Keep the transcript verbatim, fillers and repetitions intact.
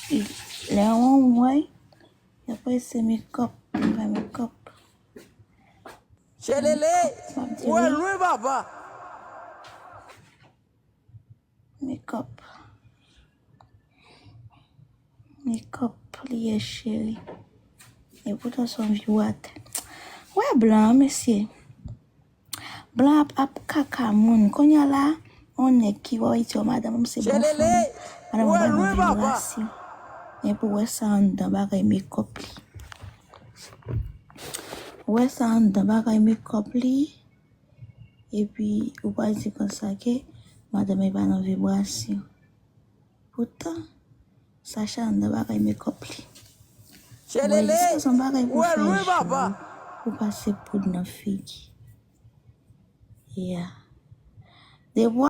Lè yon wè, y ap wè se makeup, m fè makeup. Chelele, ou wè lwen papa. Makeup. Makeup li ye, cheri. E poutan se yon vye watè. Wè blan an, mesye. Blan ap, ap kaka moun. Kounye a la, yon nèg ki wè, iti yon madanm, m se bon fanm. Madanm mwen ba mwen vibrasyon. Men pou wè sa anndan bagay makeup li. Wè sa anndan bagay makeup li. Epi, ou pral di konsa ke madanm e pa nan vibrasyon. Poutan, Sacha anndan bagay makeup li. Ou wè, se yon bagay pou fè jou, pou pase poud nan figi. Yeah. Depi w